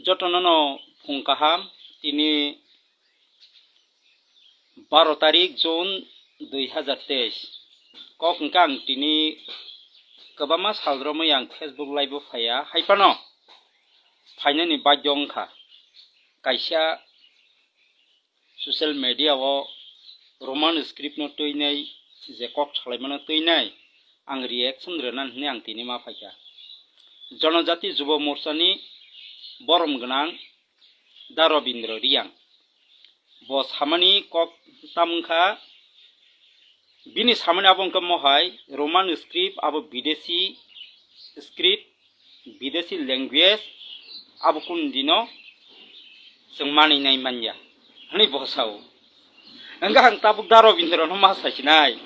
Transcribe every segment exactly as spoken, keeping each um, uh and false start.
Jotono no phung kaham, tini baro tarik June dui hazar teis. Kok hwnkha ang tini kwbangma sal romwi ang Facebook live o phaiya, hai phano phainani bagyo wngkha. Kaisa social media o Roman script no twinai je kok salaimano twinai ang reaction rwna hinwi ang tini ma phaikha. Jonojati Jubo Morcha ni borom gwnang Da Robindra Riyang. Bo samani kok tam wngkha, bini samani abo wngkha mohai Roman script, abo bidesi script, bidesi language, abo kun dino chwng manwi nai manya hwnwi bo sao. Wngkha ang tabuk Da Robindra no ma saisinai.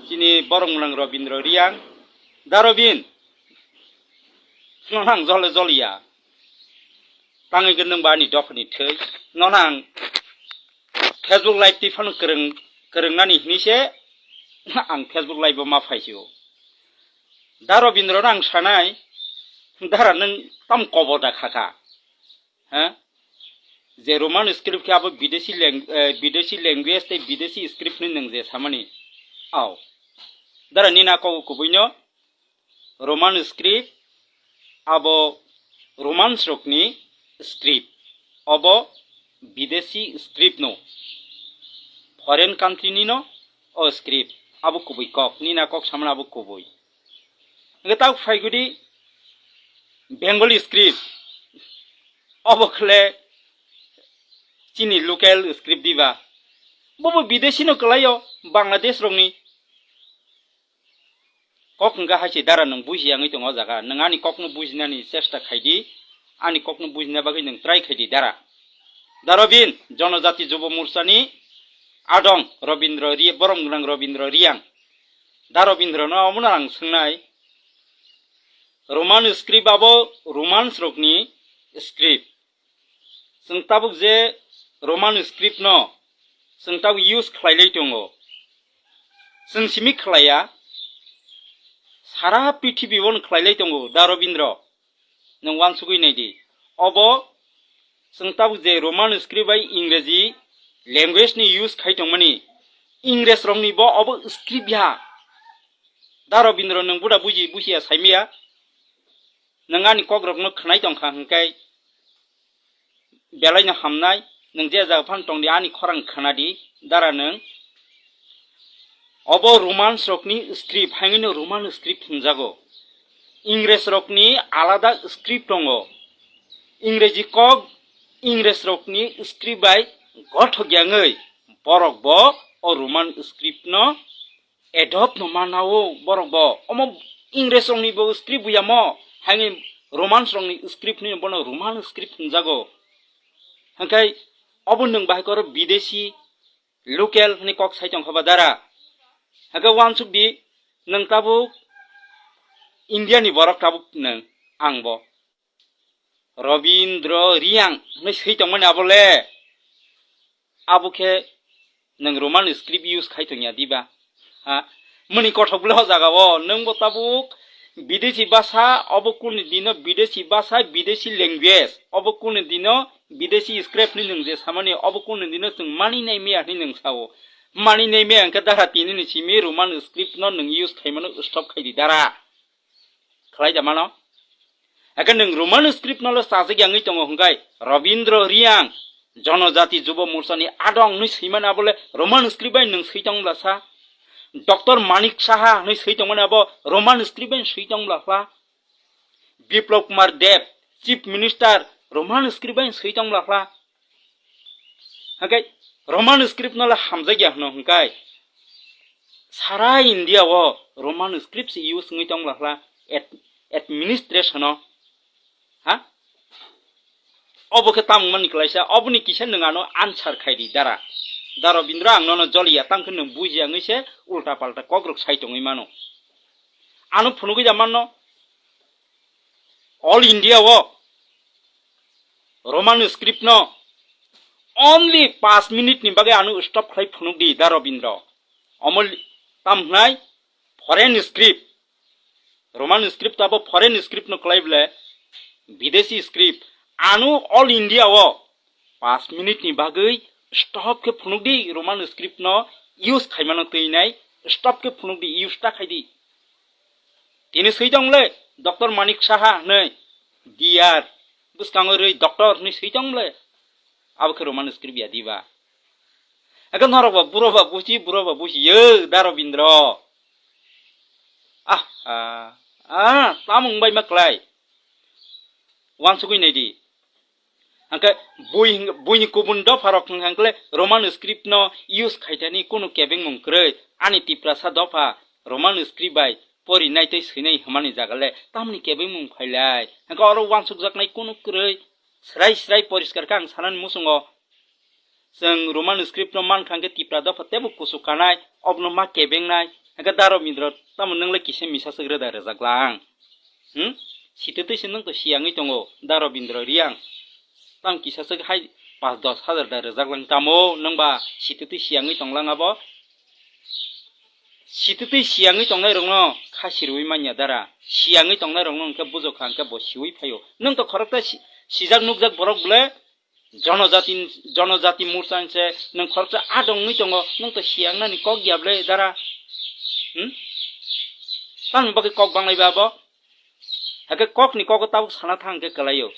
Chini borom gwnang Robindra Riyang, Da Robin, nono ang jole joliya. Tangwi gwnang ba ani dophani thwi. Nono ang Facebook live twi phano kwrwng, kwrwngnani hinwi se ang Facebook live o ma phaisio. Da Robindra no ang sanai, Dara nwng tam kobo da khakha. Ha? Je Roman script khe abo bidesi lang-, eh, bidesi language tei bidesi script ni nwng je samani. Au. Dara nina kobo kubui no Roman script abo Romans rokni script. Obo bidesi script no. Foreign country ni no o script. Abo kubui kok. Nina kok samani abo kubui. Hwnkhe tak phaigudi Bengali script. Obo khle chini local script diba. Bobo bidesi no kwlaio, Bangladesh rokni. Kok hwnkha hai se Dara nwng buji yangwi tongo o jaga. Nwng ani kokno bujinani chesta khaidi, ani kokno bujina bagwi nwng try khaidi Dara. Da Robin, Jonojati Jubo Morchani adong Robindra Ri-, borom gwnang Robindra Riyang. Da Robindra no omono ang swngnai. Roman script abo Romans rokni script. Chwng tabuk je Roman script no chwng tabuk use khlailai tongo. Chwng simi khlaiya, sara prithibi bono khlailai tongo Da Robindra. Nwng uansugwi naidi. Obo chwng tabuk je Roman script bai Ingreji language ni use khai tongmani, Ingres rokni bo obo script ya. Da Robindra nwng buda buji busiya saimiya. Nwng ani kokrokno khwnai tongkha hwnkhe belaino hamnai, nwng je jaga phano tongdi ani khorang khwnadi, Dara nwng. Obo Romans rokni script, haino Roman script hwnjago. Ingres rokni alada script tongo. Ingreji kok Ingres rokni script bai gothok yangwi borok bo o Roman script no adopt no manao borok bo. Omo Ingres rokni bo script buyamo, haino Romans rokni script ni bono Roman script hwnjago. Hwnkhe obo nwng bahai koro bidesi local hwnwi kok sai tongkha ba Dara. Hwnkhe uansuk di, nwng tabuk India ni borok tabuk nwng, ang bo. Robindra Riyang hwnwi swi tongmani abo le. Abo khe nwng Roman script use khai tongya diba? Ha? Muni kothok bwle o jaga o nwng bo tabuk bidesi basa, obo kunu dino bidesi basa, bidesi language, obo kunu dino bidesi script ni nwng je samani, obo kunu dino chwng mani nai maya hwnwi nwng sao. Mani nai maya hwnkhe Dara tini ni simi Roman script no nwng use khaimano stop khai di Dara. Khlai da mano. Eke nwng Roman script no le chajak yangwi tongo hwnkhe Robindra Riyang, Jonojati Jubo Morchani adong hwnwi swimani abo le Roman script bai nwng swi tong bwla sa? Doctor Manik Saha hwnwi swi tongmani abo Roman script bai swi tong bwla sa? Biplab Kumar Deb, Chief Minister, Roman script bai swi tong bwla sa? Hwnkhe Roman script no le hamjakya hwno hwnkhe sara India o Roman script se use wngwi tong bwla ad-, administration o. Ha? Obo khe tamo mani klaisa, oboni kisa nwng ano answer khai di Dara. Dara Robindra ang nono joliya, tang khe nwng bujiya wngwi se ulta palta kokrok sai tongwi mano. Ano phunugwi da manno, All India o Roman script no only paanch minute ni bagwi ano stop khlai phunuk di Dara Robindra. Omo li-, tam hwnai foreign script. Roman script abo foreign script no khlai bwle, bidesi script. Ano all India o paanch minute ni bagwi stop khe phunuk di, Roman script no use khaimano twi nai, stop khe phunuk di, use ta khai di. Tini swi tong le, Doctor Manik Saha hwnwi, D R, bwskango rwi doctor hwnwi swi tong le, abo khe Roman script ya diba? Eke norok ba buro ba buji, buro ba buji, yo, Da Robindro. Ah, ah, ah, tamung bai ma klai. Wansugwi nai di. Hangke bui hing-, buini kubun dopha rok hwnkha hwnkhe Roman script no use khaitani kunu kebengmung kwrwi. Ani Tiprasa dopha Roman script bai porinai tei swinai hwnmani jaga le tamni kebengmung phailai. Hangke oro wansukjaknai kunu kwrwi. Srai srai poriskar khe ang sanani muchungo. Chwng Roman script no mankha hwnkhe Tipra dopha teibo kuchuk kanai, obono ma kebengnai. Hwnkhe Da Robindro tamo nwng le kisa misa swk rwda rwjak lang? Hmm? Sitwtwi se nwng to siyangwi tongo, Da Robindro Riyang. Tamo kisa swk hai panch dos hajar da rwjak lang tamo nwng ba sitwtwi siyangwi tong lang abo? Sitwtwi siyangwi tongnai rokno kha sirwi manya dara. Siyangwi tongnai rokno hwnkhe bujokha hwnkhe bo siwi phaio. Nwng to khoroksa si-, sijak nukjak borok bwle Jonojati, Jonojati Morcha hwnkhe nwng khoroksa adong wngwi tongo, nwng to siyangnani kok ya bwle dara? Hmm? Tamni bagwi kok banglaiba abo? Hakhe kokni kogo tabuk sana thang khe kwlaio.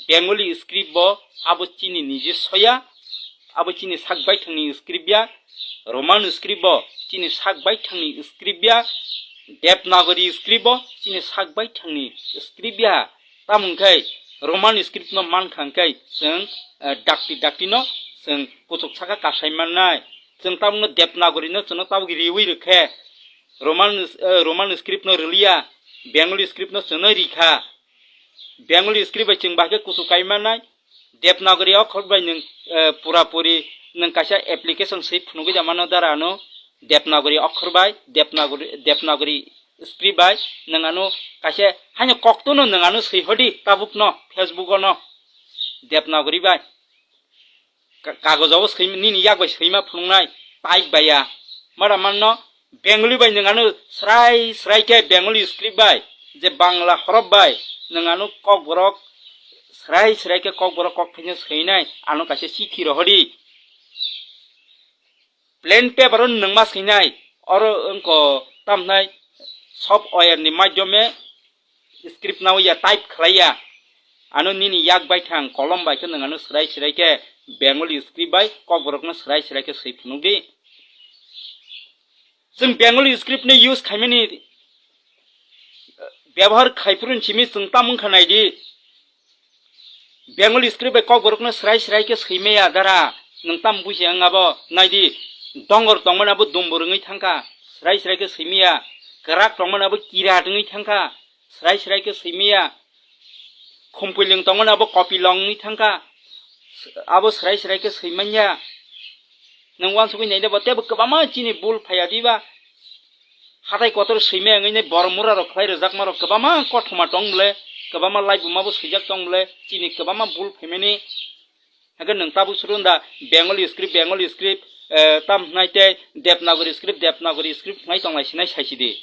Bengali script bo abo chini nije soya, abo chini sak baithangni script ya, Roman script bo chini sak baithangni script ya, Devanagari script bo chini sak baithangni script ya. Tamo hwnkhe Roman script no mankha hwnkhe chwng, eh, dakti dakti no chwng kuchuk saka kasai mannai. Chwng tabukno Devanagari no chwngno tabuk riwi rwkhe Roman, eh, Roman script no rwliya, Bengali script no chwngno rikha. Bengali script bai chwng bahai khe kuchuk kai mannai. Devanagari okhor bai nwng, eh, pura puri nwng kaisa application swi phunugwi da mano dara ano. Devanagari okhor bai, Devanagari, Devanagari script bai nwng ano kaisa haino koktono nwng ano swi hodi tabukno Facebook ono Devanagari bai. Ka-, kagojo o swi, nini yak bai swima phunuknai, type bai ya. Mara manno, Bengali bai nwng ano srai srai khe Bengali script bai, je Bangla horof bai, nwng ano kokborok srai srai khe kokborok kok phaino swinai, ano kaisa chithi rohori. Plain paper o nwng ma swinai, oro wngkha tamnai software ni madhyome script nao ya type khlai ya. Ano nini yak bai thang kolom bai khe nwng ano srai srai khe Bengali script bai kokborok no srai srai khe swi phunuk di. Chwng Bengali script ni use khaimani, eh, byabohar khai phuru simi chwng tam wngkha nai di. Bengali script bai kokborok no srai srai khe swi maya dara. Nwng tam buji ang abo nai di. Dongor tongmani abo dumbur wngwi thangkha. Srai srai khe swi maya. Kwrak tongmani abo kirat wngwi thangkha. Srai srai khe swi maya. Khumpuilwng tongmani abo kopilwng wngwi thangkha. Abo srai srai khe swi manya. Nwng wansugwi naile bo teibo kwbangma chini bul phaiya diba. Hatai kotor swi maya wngwi nai borok mura rok khlai rwjakma rok kwbangma kothoma tong bwle, kwbangma laibuma bo swijak tong bwle, chini kwbangma bul phaimani. Hakhe nwng tabuk suru da Bengali script, Bengali script, eh, tam hwnai tei Devanagari script, Devanagari script hwnai tonglai sinai saisidi.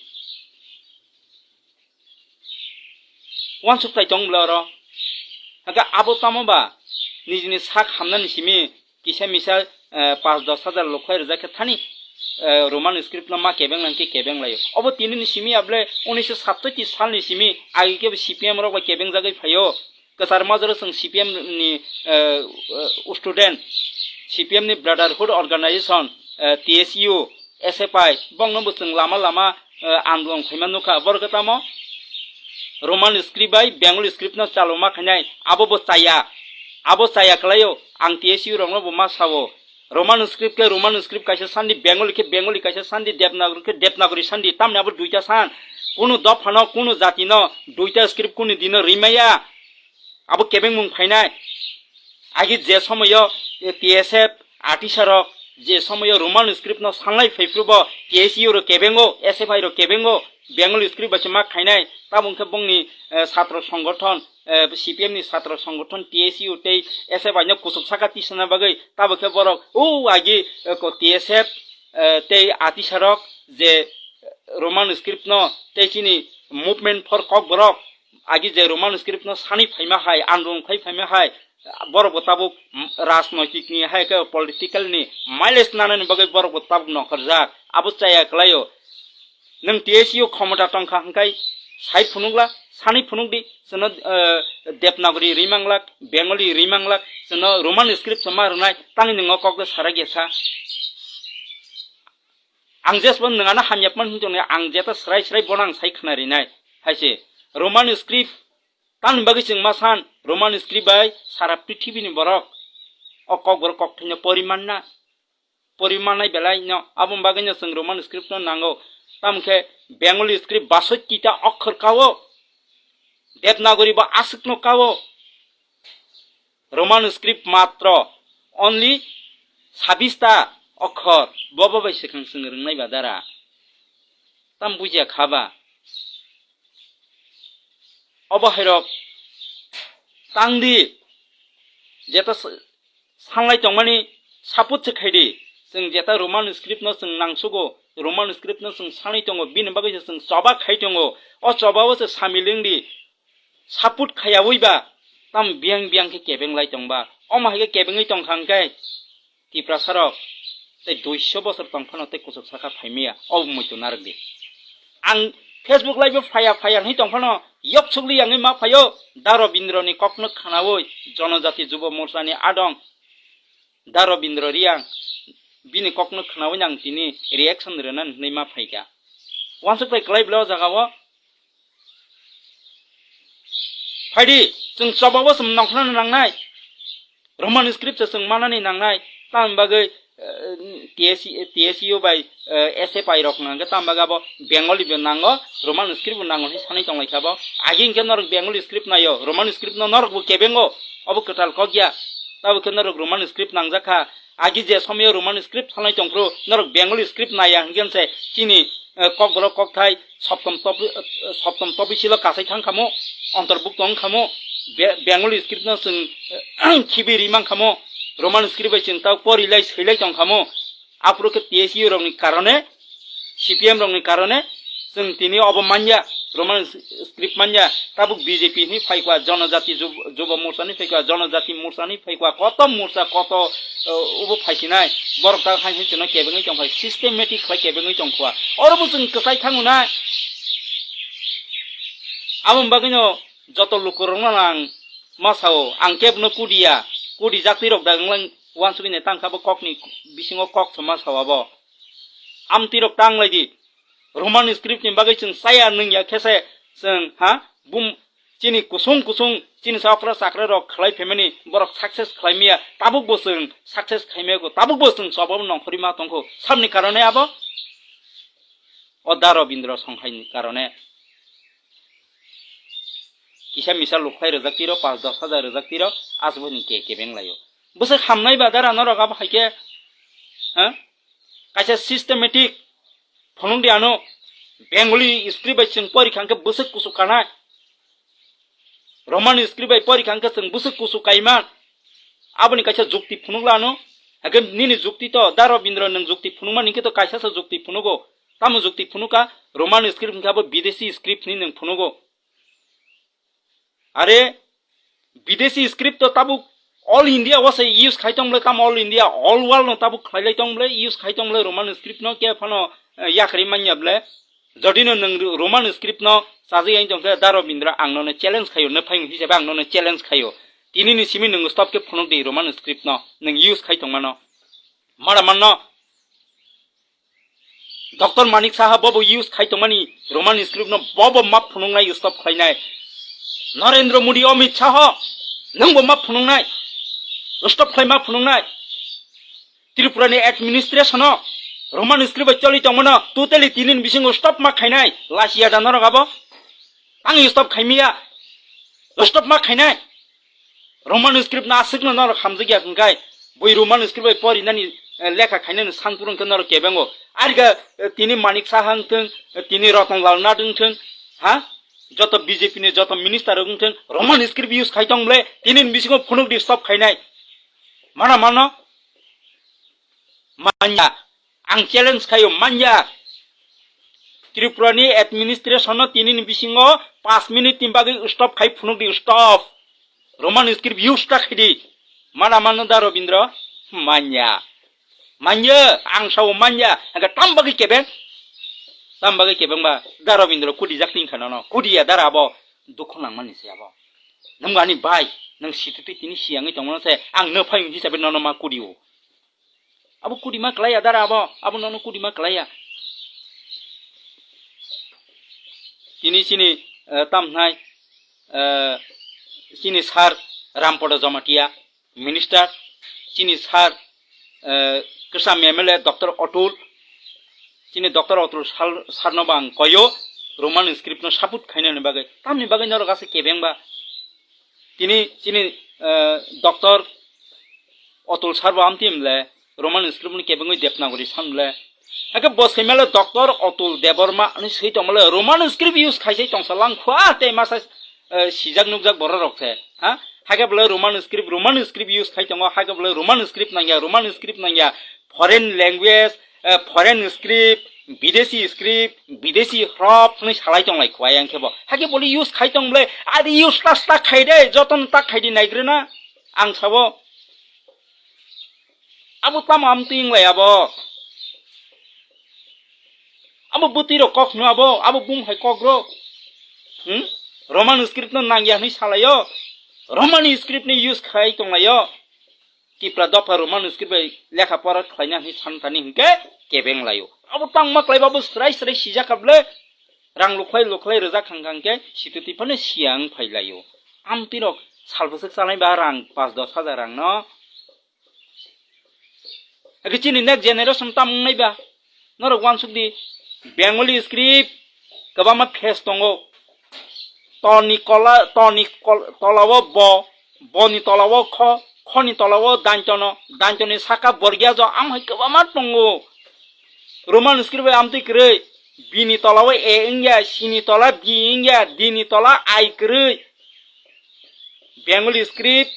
Wansuk tai tong bwle oro. Hakhe abo tamo ba nijini sak hamnani simi kisa misa, eh, panch dos hajar lok khlai rwjak khe thani, eh, Roman script no ma kebeng lang khe kebeng laio. Obo tini ni simi able unisho sattoiti sal ni simi agi khe C P M rok bai kebeng jagwi phaio. Kwchar majra chwng C P M ni, eh, eh, student, C P M ni Brotherhood Organization, eh, T S U, S F I, bongno bo chwng lama lama, eh, andolon khaima nukha. Borok tamo Roman script bai Bengali script no chaloma khainai, abo bo chaya, abo chaya khlaio. Ang T S U rokno bo ma sao, Roman script khe Roman script kaisa sandi, Bengali khe Bengali kaisa sandi, Devanagari khe Devanagari sandi, tamni abo duita san. Kunu dophano, kunu jatino duita script kunu dino rimaya. Abo kebengmung phainai. Agi je somoyo, eh, T S F atisarok je somoyo Roman script no sanlai phaiphru bo T S U rok kebengo, S F I rok kebengo, Bengali script bai se ma khainai. Tabuk khe bongni, eh, satro songgothon, eh, C P M ni satro songgothon T S U tei S F I no kuchuk saka tisana bagwi tabuk khe borok o agi, eh, ko T S F, eh, tei atisarok je Roman script no tei chini movement for Kokborok agi je Roman script no sani phaima hai, andolon khai phaima hai, borok bo tabuk rajnoitik ni hai khe political ni mileage nanani bagwi borok bo tabuk nongkhorjak. Abo chaya kwlaio. Nwng T S U khomota tongkha hwnkhe sai phunukla, sani phunukdi, chwngno, eh, Devanagari ri manglak, Bengali ri manglak, chwngno Roman script chwng ma rwnai, tangwi nwng o kok de sarak ya sa. Ang jesbo nwng ano hamya phano hwn tongni, ang jeta srai srai bono ang sai khna rinai. Hai se Roman script, tamni bagwi chwng ma san, Roman script bai sara prithibini borok o kokborok kokthaino porimanna, porimannai belai no, aboni bagwino chwng Roman script no nango. Tamo khe Bengali script basoi kita okhor kao, Devanagari bo aswkno kao. Roman script matro only sabista okhor, bobo bai swkang chwng rwngnai ba dara. Tam bujiya kha ba? Obo hairok tangdi, jeta s-, sanlai tongmani support se khaidi. Chwng jeta Roman script no chwng nangsugo, Roman script no chwng sanwi tongo, bini bagwi se chwng choba khai tongo. O choba o se samilengdi, support khaiyawi ba tam biyang biyang khe kebeng lai tongba. Omo hai khe kebengwi tongkha hwnkhe Tiprasa rok tei duiso bosor tong phano tei kuchuk saka phaimaya, obo muitu narwk di. Ang Facebook live o phaya phaya hwnwi tong phano yok sukli yangwi ma phaio, Da Robindro ni kokno khnaui Jonojati Jubo Morcha ni adong Da Robindro Reang bini kokno khnaui ang tini reaction rwnani hwnwi ma phaikha. Wansuk bai kwlai bwle o jaga o. Phaidi, chwng choba o chwng nongkhorna nangnai. Roman script se chwng manani nangnai. Tam bagwi, eh, T S, T S U bai, eh, S F I rok nangkhe, tam bagwi abo Bengali bo nango, Roman script bo nango hinwi sanwi tonglaikha bo. Agi hwnkhe norok Bengali script naio, Roman script no norok bo kebengo, obo kwtal kok ya. Tabuk khe norok Roman script nangjakha. Agi je somoyo Roman script sanai tongphuru, norok Bengali script naiya hwnkhe se chini, eh, kokborok kokthai Soptom topi-, eh, Soptom topisil o kasai thang khamo, ontorbukto wng khamo, Be-, Bengali script no chwng, eh, khibi ri man khamo, Roman script bai chwng tao pori lai swi lai tong khamo. Aphuru khe T S U rokni karone, C P M rokni karone chwng tini obo manya, Roman script manya. Tabuk B J P ni phaikwa, Jonojati Jub-, Jubo Morcha ni phaikwa, Jonojati Morcha ni phaikwa, koto morcha, koto, uh, ubo phaisinai. Borok ta hai hai chwngno kebengwi tongphai, systematic khlai kebengwi tongkhwa. Oro bo chwng kwchai thango nai. Aboni bagwino joto lukurokno ang ma sao, ang kebno kudiya, kudi jaktwi rok da wnglang uansugwi nai tangkha bo kokni bisingo kok se ma sao abo. Amtwi rok tang lai di. Roman script ni bagwi chwng chaya nungya khe se chwng, ha, bum, chini kusung kusung chini sa okra chakra rok khlai phaimani borok success khlai miya, tabuk bo chwng success khai miya ko, tabuk bo chwng choba nongkhorwi ma tongkho. Sabni karone abo? O Da Robindro Songhai ni karone. Kisa misa luk khlai rwjak tiro, panch dos hajar rwjak tiro, aswk ni ke kebeng laio. Bwswk hamnai ba dara norok abo hai khe, ha? Kaisa systematic phunuk di ano, Bengali script bai chwng pori kha hwnkhe bwswk kuchuk kanai. Roman script bai pori kha hwnkhe chwng bwswk kuchuk kaiman. Aboni kaisa jukti phunuk la ano. Hake nini jukti to, Da Robindro nwng jukti phunukmani hwnkhe to kaisa se jukti phunugo. Tamo jukti phunuka, Roman script hwnkhe abo bidesi script hinwi nwng phunugo. Are, bidesi script to tabuk all India o se use khai tong bole, tamo all India, all world no tabuk khlai lai tong bole, use khai tong bole Roman script no, ke phano, eh, yakarwi manya bole. Jodi no nwng Ro-, Roman script no chajagwi tong khe, Da Robindro, ang nono challenge khaio, nw phai hisabe ang nono challenge khaio. Tini ni simi nwng stop khe phunuk di Roman script no, nwng use khai tong mano. Mara manno. Doctor Manik Saha bobo use khai tongmani Roman script no bobo map phunuknai, stop khlainai. Narendra Modi, Amit Shah, nwngbo map phunuknai, stop khlai map phunuknai. Tripura ni administration o Roman script bai choli tongmano totally tini ni bisingo stop ma khainai. Lasiya da norok abo? Ang stop khaimiya. Stop ma khainai. Roman script no aswk no norok hamjakya hwnkhe, bui Roman script bai porinani, eh, lekha khainani sanpuro hwnkhe norok kebengo. Ariga, eh, tini Manik Saha wngthwng, eh, tini Ratan Lal Nath wngthwng, ha? Joto B J P ni joto minister rok wngthwng, Roman script use khai tong bole, tini ni bisingo phunuk di stop khainai. Mana mano? Manya. Ang challenge khaio, manya. Tripura ni administration no tini ni bisingo paanch minute ni bagwi stop khai phunuk di, stop. Roman script use ta khai di. Mana mano da Robindra? Manya. Manya, ang sao manya. Aga tam bagwi kebeng. Tam bagwi kebeng ba da Robindra kudi jak tin khana no. Kudi ya dara abo. Dukhu nang mani se abo. Nang ani bai, nang situti tini siangwi tongmano se ang no phai hisabe nono ma kudi o. Abo kudi ma klai ya dara abo, abo nono kudi ma klai ya. Tini chini, eh, tam hnai, eh, chini sir Rampada Jamatia, minister, chini sir, eh, kwcham M L A Doctor Atul, chini Doctor Atul sir, sir no bang koyo Roman script no support khainani bagwi, tamni bagwi norok ase kebeng ba. Tini chini, eh, Doctor Atul sir bo amtwi mle Roman script ni kebengwi Devanagari san mle. Hake bo se mele Doctor Atul Debbarma ni swi tong mle Roman script use khai sai tong sa lang khwa te masa, eh, sijak nukjak borok rok se. Ha? Hake bole Roman script, Roman script use khai tongo, hake bole Roman script nangya, Roman script nangya, foreign language, eh, foreign script, bidesi script, bidesi horof hwnwi salai tong lai khwa yang khe bo. Hake bole use khai tong mle, ari use ta ta khai de, joton ta khai di naigrena. Ang sabo. Abo tamo amtwi wng lai abo. Abo bwtwi rok kok hwno abo, abo bung hai kok rok. Hmm? Roman script no nangya hwnwi salaio. Roman script ni use khai tonglaio. Tipra dopha Roman script bai lekha pora khlaina hwnwi san thani hwnkhe kebeng laio. Abo tangma klaiba bo srai srai sijak kha ble. Rang lukhlai lukhlai rwjak khang khang khe situti phano siya wng phai laio. Amtwi rok sal bwswk chalai ba rang panch dos hajar rang no. Agi chini next generation tam wngnai ba. Norok uansuk di, Bengali script kwbangma phase tongo. Toni kola, toni kol-, tolao bo, boni tolao kho, khoni tolao dantono, dantoni saka borgia jo, am hai kwbangma tongo. Roman script bai amtwi kwrwi, bini tolao A wngya, sini tola B wngya, dini tola I kwrwi. Bengali script,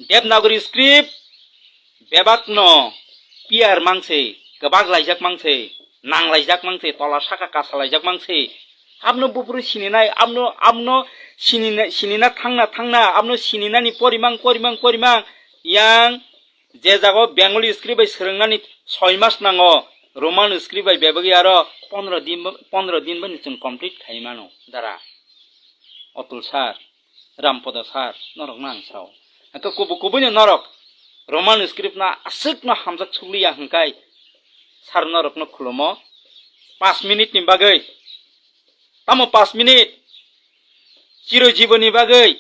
Devanagari script, bebak no piar mangse, kwbak laijak mangse, nang laijak mangse, tola saka kasa laijak mangse. Abno bupru sininai, abno, abno sinina, sinina thangna, thangna, abno sininani porimang, porimang, porimang. Yang je jago Bengali script bai swrwngnani soi mas nango, Roman script bai bebagwi aro pondro din bo, pondro din bo ni chwng complete khai mano, dara. Atul sir, Rampada sir, norok no ang sao. Hwnkhe kubu kubui no norok Roman script no aswk no hamjak sugliya hwnkhe sir norok no khulumo. Panch minute ni bagwi, tamo panch minute, chirojiboni bagwi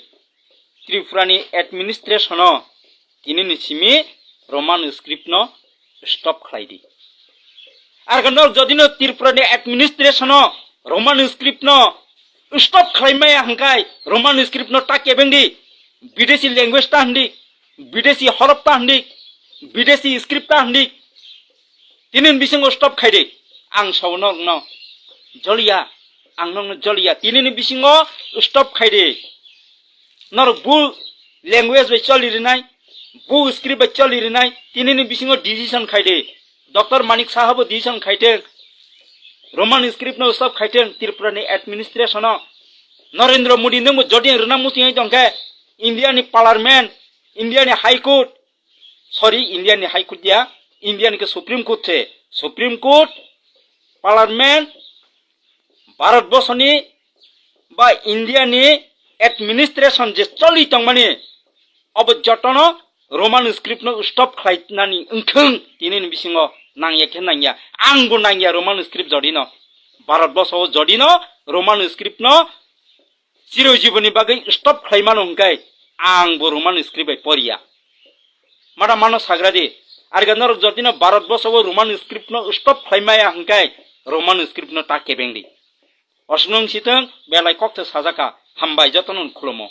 Tripura ni administration o tini ni simi Roman script no stop khlai di. Ar khe norok jodi no Tripura ni administration o Roman script no stop khlai maya hwnkhe Roman script no ta kebeng di, bidesi language ta hwn di, bidesi horof ta hwn di, bidesi script ta hwn di. Tini ni bisingo stop khai di. Ang sao norok no joliya, ang norok no joliya. Tini ni bisingo stop khai di. Norok bu language bai choli rinai, bu script bai choli rinai, tini ni bisingo decision khai di. Doctor Manik Saha bo decision khai theng, Roman script no stop khai theng, Tripura ni administration o. Narendra Modi nungbo jodi rwna muchung tongkhe, India ni Parliament, India ni High Court, sorry, India ni High Court ya, India ni khe Supreme Court se, Supreme Court, Parliament, Bharat borsoni ba India ni administration je choli tongmani, obo jotono Roman script no stop khlai nani wngthung, tini ni bisingo nangya khe nangya, ang bo nangya Roman script jodi no, Bharat borso o jodi no Roman script no chirojiboni bagwi stop khlai mano hwnkhe ang bo Roman script bai poriya. Mada mano sagra di, arga norok jodi no Bharat borso o Roman script no stop khlai maya hwnkhe Roman script no ta kebeng di. Osnung sitwng belai kokte sajaka, hambai jotono khulumo.